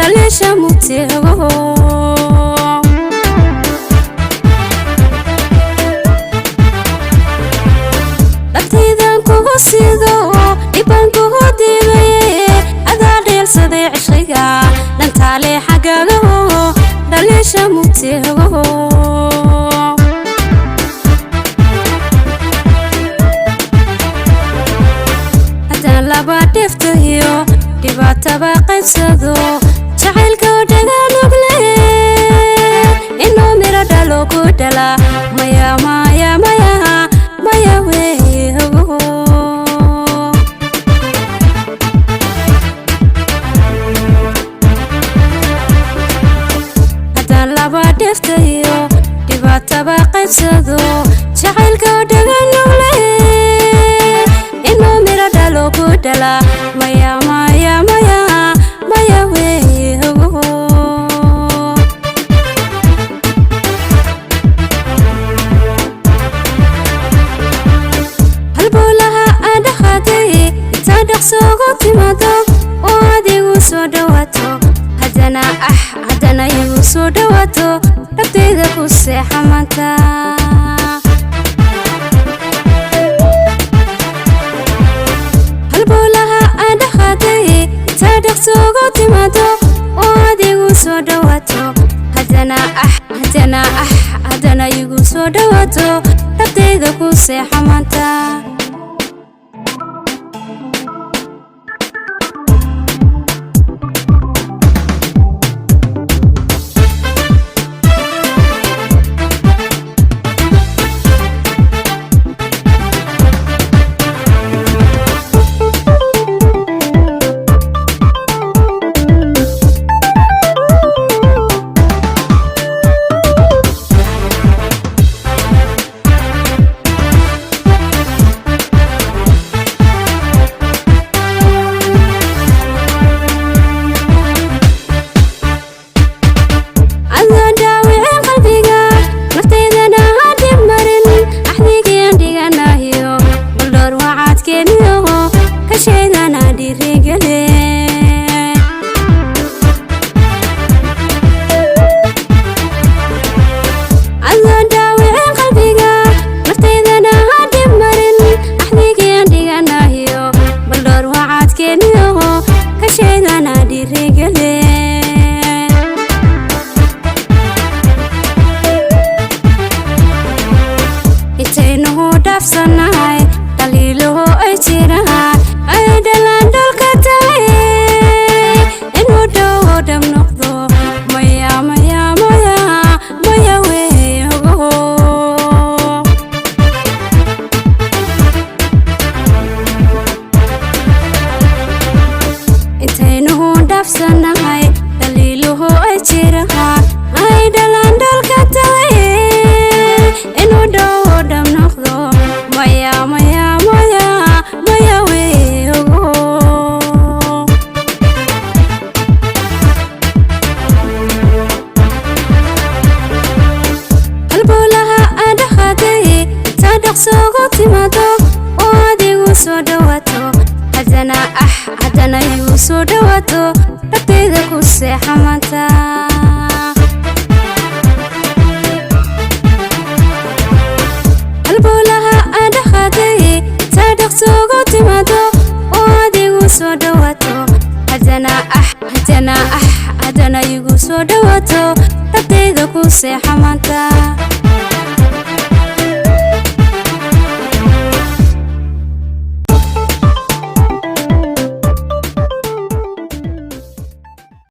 Dhaliisha mugteego. Dhabtaydan kugu sido, dhibaan kugu diidaye, adaa dheelsaday cishqiga, dhantaale xaggaagaho. Dhaliisha mugteego. Haddaan laba dhifto iyo dhibaataba qaybsado, jacaylka oo dhaganugle inuu miro dhalo ku dhala, maya, maya, maya, maya weego. Haddaan laba dhifto iyo dhibaataba qaybsado, jacaylka oo dhaganugle inuu miro dhalo ku dhala, maya, maya, maya, maya weego. Halbowlaha aan dhaqaaday intaa dhaqsoogu timaado oo adigu soo dhawaato, haddana ah, haddana igu soo dhawaato, dhabtayda ku seexa maanta. Halbowlaha aan dhaqaaday intaa dhaqsoogu timaado oo adigu soo dhawaato, haddana ah, haddana ah, haddana igu soo dhawaato, dhabtayda ku seexa maanta. Adoon dhaawicin qalbiga naftaydana ha dhib marin, axdigian dhiganayo baldhoor wacaadkeeniyo kashaydana dhiirigele. Adoon dhaawicin qalbiga naftaydana ha dhib marin, axdigian dhiganayo baldhoor wacaadkeeniyo kashaydana dhiirigele. Intaynuhu dhaafsanahay dhaliiluhu ay jiraan, ay dhalaan dholka tahay, inuu dhowo dhab noqdo, maya, maya, maya, maya weego. Intaynuhu dhaafsanahay dhaliiluhu ay jiraan, ay dhalaan dholka tahay, inuu dhowo dhab noqdo, maya, maya, maya, maya weego. Halbowlaha aan dhaqaaday intaa dhaqsoogu timaado oo adigu soo dhawaato, haddana ah, haddana igu soo dhawaato, dhabtayda ku seexa maanta. Halbowlaha aan dhaqaaday intaa dhaqsoogu timaado oo adigu soo dhawaato, haddana ah, haddana ah, haddana igu soo dhawaato, dhabtayda ku seexa maanta.